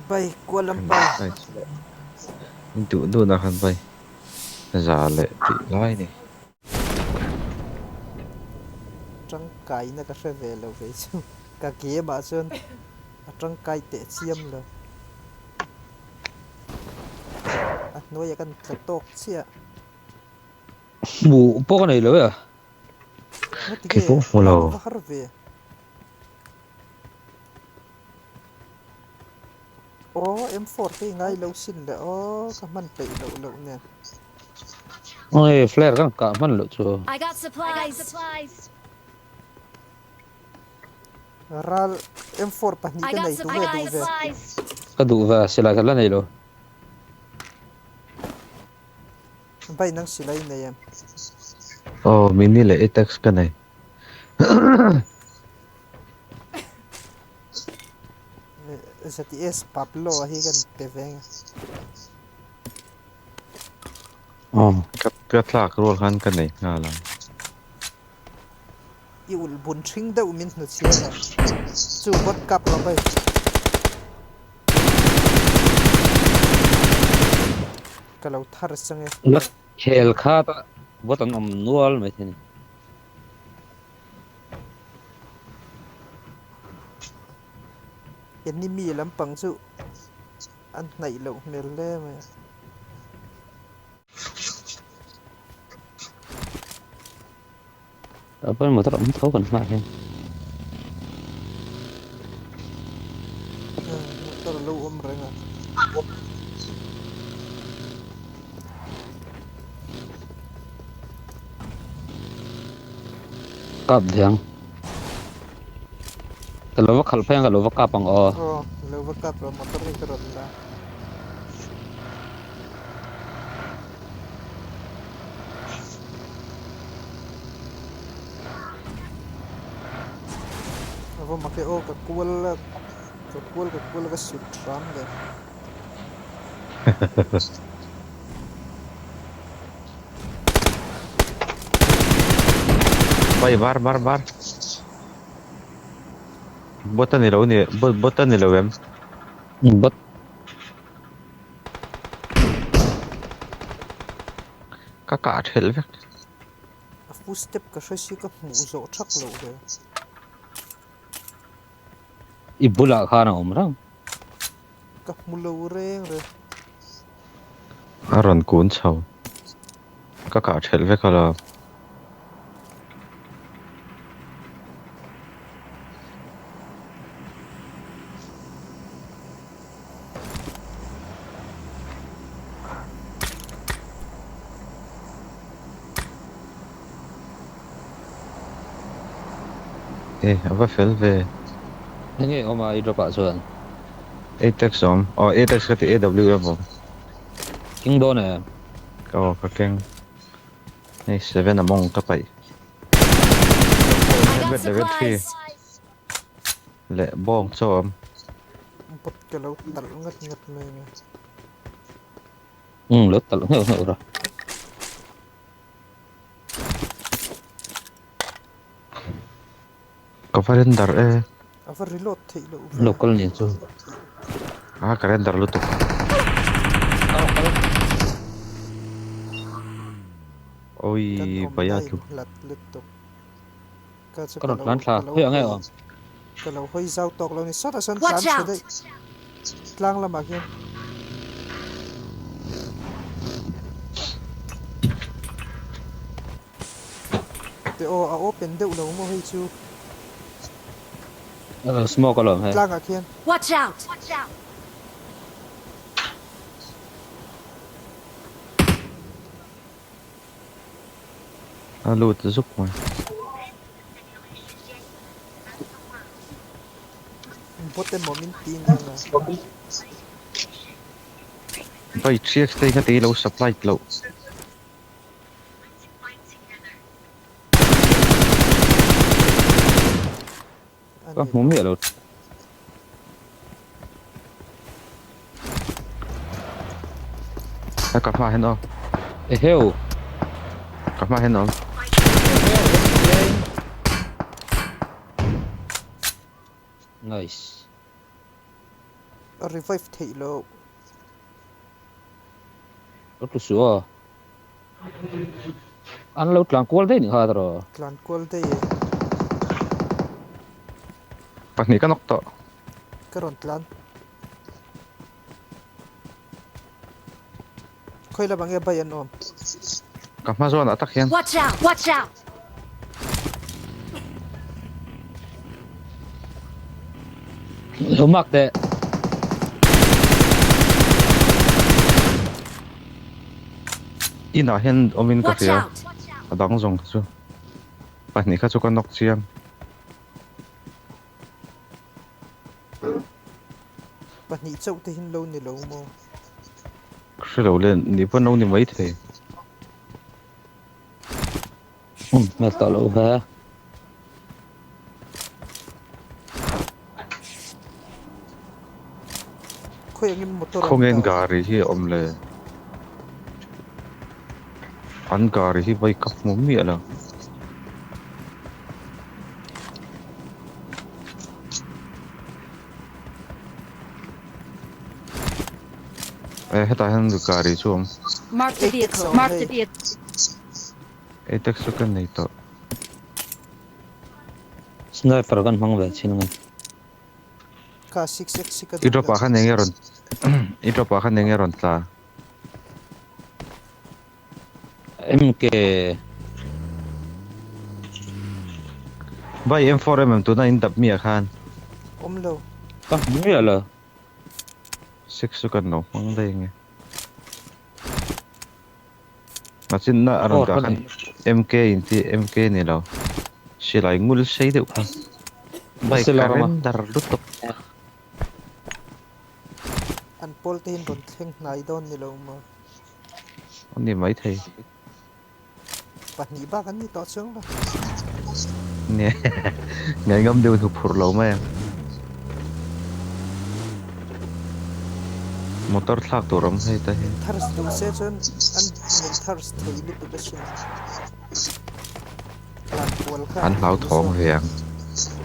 Bai kual lam bai. Duh duh na khan bai za leh tih lai ni. Tangkaina ka hre ve lo kei chu ka game ah chuan a tangkai teh chiam lo. A hnuaiah kan tla tawk chiah. Hmuh pawh ka nei lo e. Ngati Kei nge pawh hmu lo. lak va har ve. Aw M4 te i ngai lo sin le aw ka hman peih loh loh nen. Oi flare kan kah hman loh chu. I got supplies. Ral M4 pahnih I ka got nei tunge duh ve. supplies. Ka duh ve silai ka la nei lo. Bai nang silai nei em. Aw mini leh atex ka nei. ZTS Pablo a hi kan pe ve nge. Aw. Ka ka tlak rual khan ka nei nghal ang. I ulh bun ṭhing deuh min hnu chhiar a. Chu bot kap lo bai. Ka lo thar chang e. La khel khat a bot an awm nual mai thei a ni. Enemy lampang chu an hnaih loh hmel hle mai a. Tah pawhin motor awm tho kan hmaah hian. Motor a lo awm reng a. Kap diang. Ka lo va khalh phei ang ka lo va kap ang aw. Aw lo va kap rawh motor hi ka rawn la. Ava mak e aw ka kual a ka kual ka kual a ka sut hram le. Bai bar bar bar. Bot a ni lo ni bot bot a ni lo em. Bot. Ka kah thelh vek. A footstep ka hre si ka hmuh zawh thak loh ve. I bulah khan a awm rang. Ka hmu lo reng reng. A rawn kun chho. Ka kah thelh vek a lo. E a va fel ve. Enge awm a i drop ah chuan? Atex awm. Aw Atex ka ti AWM awm. Keng dawn em? Aw ka keng. Hei seven among ka paih. I got Helmet level 3 supplies. leh bawng chaw awm. Bot ka lo talh ngat ngat mai nge. Umm lo talh ngheuh ngheuh rawh. Ka va render e. A va reload theih loh ve. Local nen chu. A ka render lutuk. Oi Kan awm baya na tlu. in hlat lutuk. Ka chu Ka ka rawn lo tlan thla ka lo khawi ang e hawi aw. ka lo hawi zau tawk lo ni sawtah sawn Watch tlan chhe out! daih tlang lamah khian. Te aw a open deuh lo maw hei chu. Smoke alawm hei. Tlangah khian. Watch out! A lut zuk mai. Bot emaw min ti nia nga. Vai 3x te kha ti lo supply loh. A Ka ni hmu lo. miah lo. A ka hma hian aw. Eheu. Ka hma hian awm. Nice. A revive theih loh. Lo tlu suh aw. An lo tlan kual daih nih kha tiraw. Tlan kual daih e. Pahnih ka nawk tawh. Ka rawn tlan. Khawi lam ang nge bai an awm? Ka hma zawnah tak hian. Watch out! Watch out! Lo mark teh. Inah hian awmin ka Watch hria. out! A dang zawng kha chu. Pahnih kha chu ka nawk chiang. Pahnih chauh te hin lo ni lo maw? Ka hre lo le, ni pawn lo ni mai thei. Um, hmel tawh lo ve. Khawi angin motor an Khawngen dah. gari hi a awm le. An gari hi vai ka hmu miah lo. Eh hetah hian gari chu a awm. Mark the Eight vehicle. awm Mark the hei. vehicle. Atex chu ka nei tawh. Sniper kan hmang ve chin nge. Kha 6x hi ka I duh drop lo. ah khan enge rawn i drop ah khan enge rawn tla. MK Vai M4 em em tuna in dap mi ah khan. Awm lo. Ka hmu miah lo. Six chu kan lo hmang daih nge. Machinna a rawn Four kah ka khan nei. MK in ti MK ni lo. Silai ngul sei deuh kha. Bike Sila ka rama. render lutuk. An pawl te hin rawn thleng hnai dawn ni lo maw? Ani mai thei. Pahnih bak an ni tawh chuang lo. Nge ngai ngam deuh hnu phurh lo mai ang. Motor thlak tur awm hei ta hi. Min thirst duh se chuan an min thirst thei lutuk asin. Tlan kual kha An an duh hlauthawng zawk. ve ang.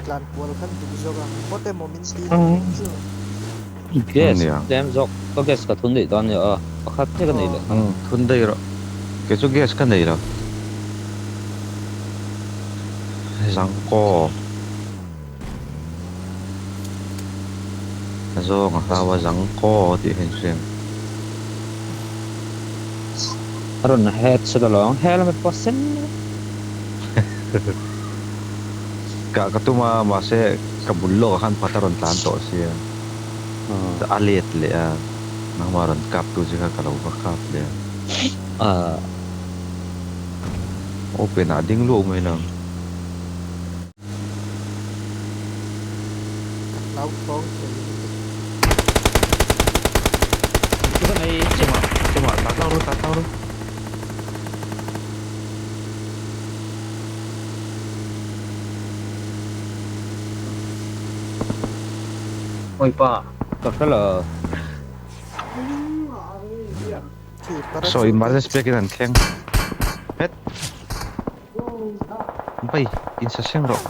Tlan kual kha an duh zawk ang. Bawt emaw min ti ni chu. Gas Nia. tlem zawk ka gas ka thun daih dawn nia aw. Pakhat chiah ka nei leh. Umm thun daih rawh. Kei chu gas ka nei lo. Zangkaw. Zawng a hlau a zangkaw tih hi an hria ang. A rawn head shot alawng helmet pawh sen Kah ka tum a mahse ka bul lawkah khan pakhat a rawn tlan tawh sia. A let leh a nangmah rawn kap tu che kha ka lo va kap leh a. Open ah ding luau mai lo. Ka hlau thawng thei lutuk. Chungah chungah tah tlang ru tah tlang ru. Oi pa, ka hre lo. Saw emergency pek in an thleng het. Vai in sa seng rawh.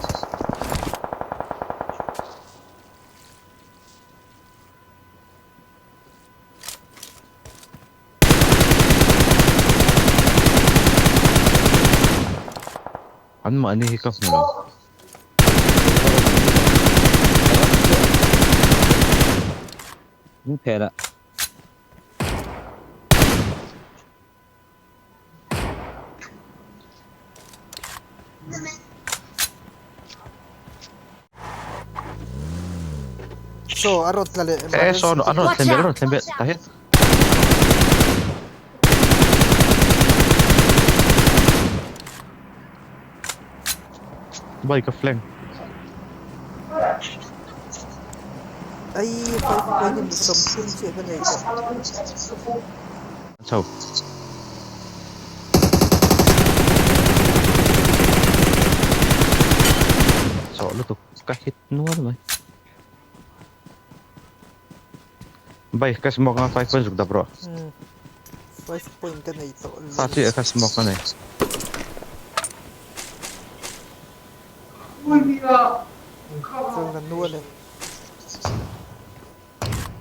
An mahni hi ka hmu lo. Min phelh a. Saw a rawn tla leh Eh saw an rawn Watch thlen belh a out! rawn thlen belh tah hian. Bike a flank. Ai 5 point in 30 chiah ka nei tawh. Chho. Chawh lutuk ka hit nual mai. Bike ka smoke a 5 point zuk dap rawh. Umm 5 point ka nei tawh lo. Pa chiah ka smoke a nei. Chuan ka nual e.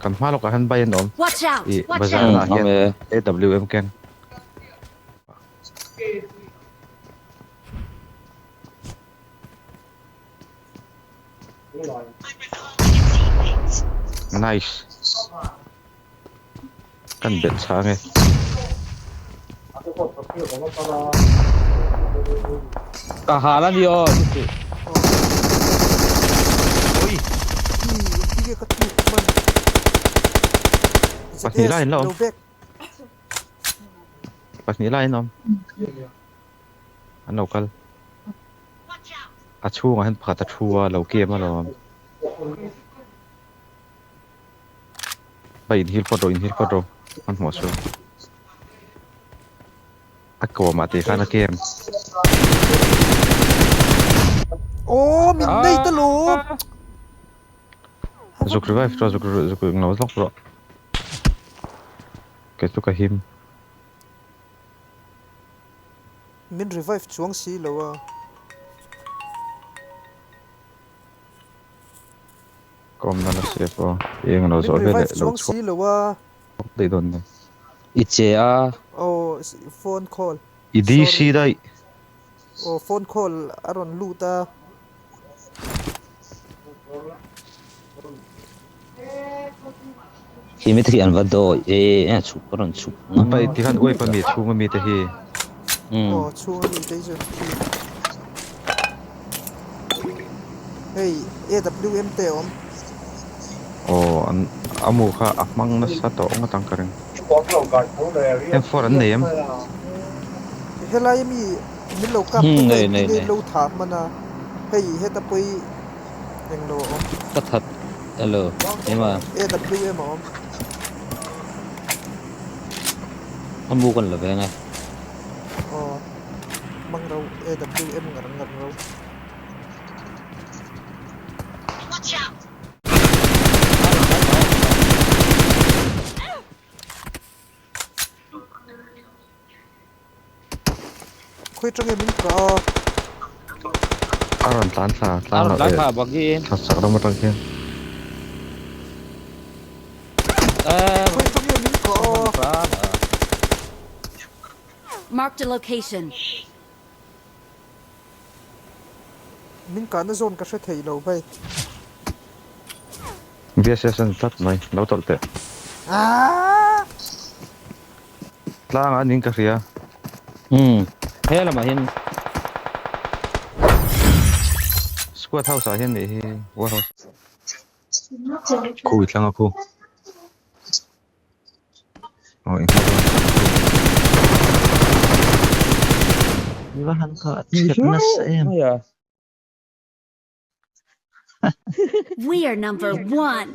Kan hma lawkah hian bai an awm. Watch out! I Watch bazar out! ah hian AWM keng. Nice. Kan belh chhang e. Ka hal a ni aw. Ui. Pahnih lai in la awm. Pahnih lai in awm. An lo kal. A chhungah hian pakhat a thu a, lo kem alawm. Vai inhil phawt rawh, inhil phawt rawh. Hmanhmawh suh. A kawmah tih khan a kem. Aw min nei ta lo. Zuk revive rawh, zuk zuk englo zawk rawh. Kei chu ka him. Min revive chuang si lo a. Ka awmna la hria pawh eng lo zawh vel leh lo chhuak daih dawn nia. I che a. Aw phone call. I DC daih. Aw phone call a rawn lut a. Khi mi te khi an va dawi e a chhuk a rawn chhuk. Pai tikhan uai pa mi chhung ami te hi. Aw chhung ami te hi chu khi. Hei AWM te a awm. Aw an a mu kha a hmang nasa tawh ngawt ang ka ring. M4 an nei em? Helai ami min lo kap tu kha engtin nge lo thah hman a hei heta pawi englo a awm. Ka that elo ema. AWM a awm. A mu kan la veng e. Aw hmang ro AWM ngar ngar ro. Khawi tang min kah a. A rawn tlan thla tlang loh eh. Thla chak ram atang khian. Khawi tang min kah a. Marked a location. Min kahna zawn ka hre thei lo bai. VSS a ni tlat mai, lo tawlh teh. Tlangah a ning ka hria. Umm, he lamah hian. Squad house ah hian nih hi, war house. Khu i tlang a khu. Aw i hma Va han kha a chhiat nasa em. We are number one.